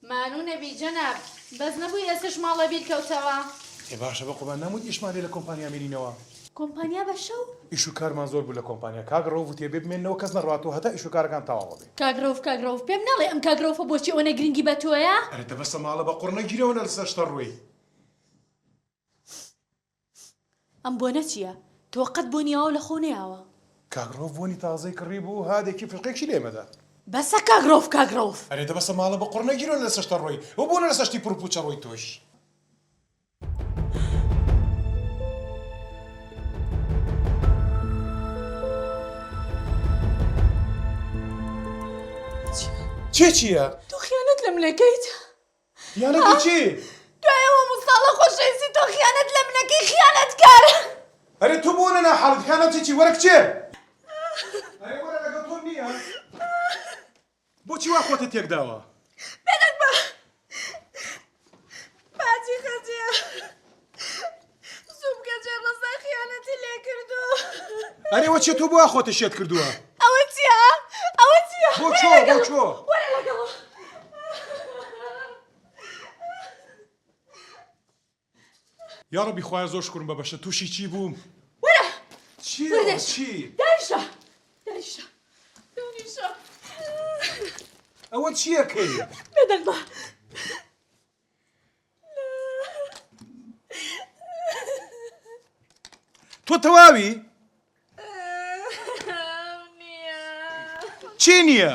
مانوو نەبی جەناب، بەس نەبووی ئێستەش ماڵە بیر کەوتەوە. ئێ باشە بە قوربان نەموت ئیشمان لێ لە کۆمپانیا مێنینەوە. کۆمپانیا بە شەو؟ ئیش و کارمان زۆر بوو لە کۆمپانیا کاک ڕەوف وتی ئەبێ بمێننەوە کەس نەڕواتەوە هەتا ئیش و کارەکان تەواو ئەبێ. کاک ڕەوف کاک ڕەوف پێم نەڵێ ئەم کاک ڕەوفە بۆچی ئەوەنە گرنگی بە تۆیە؟ ئەرێ دە بەسە ماڵە بە قوڕ نەگیرەوە نە لەسەر شتە ڕووی. ئەم بۆنە چیە؟ تۆ قەت بۆنی ئاو لە خۆو نەیاوە. کاک ڕەوف بۆنی تازەی کڕی بوو هادێکی فلقێکشی لێ مەدە. بەسە کاک ڕەوف کاک ڕەوف. ئەرێ دە بەسە ماڵە بە قوڕ نەگیرەوە نە لەسەر شتە ڕۆی و بۆنە لەسەر شتی پڕوپوچە ڕۆی تۆش. چێ چییە؟ تۆ خیانەت لە منەکەیت؟ خیانەتی چی؟ دوای ئەو هەموو ساڵە خۆشەویستی تۆ خیانەت لە منەکەی خیانەتکار. ئەرێ تۆ بۆ نەناحاڵیت خیانەتی چی؟ وەرە کچێ. ئەرێ وەرە لەگەڵ تۆم نییە. بۆچی وا خۆتت تێکداوە؟ بێدەنگ بە. باجی خەجێ. زوو بکە جێ ڕەزا خیانەتی لێ کردوو. ئەرێ وە چیە تۆ بۆ وا خۆتت شێت کردووە؟ ئەوە چیە؟ ئەوە چیە؟ بۆ چۆ بۆ چۆ؟ وەرە لەگەڵم. یاڕەبی خوایە زۆر شکرم بە بەشە تووشی چی بووم؟ وەرە چی وردش. چی؟ دانیشە دانیشە دانیشە ئەوە چیەکەی؟ بێدەنگ بە. تۆ تەواوی؟ چی نییە؟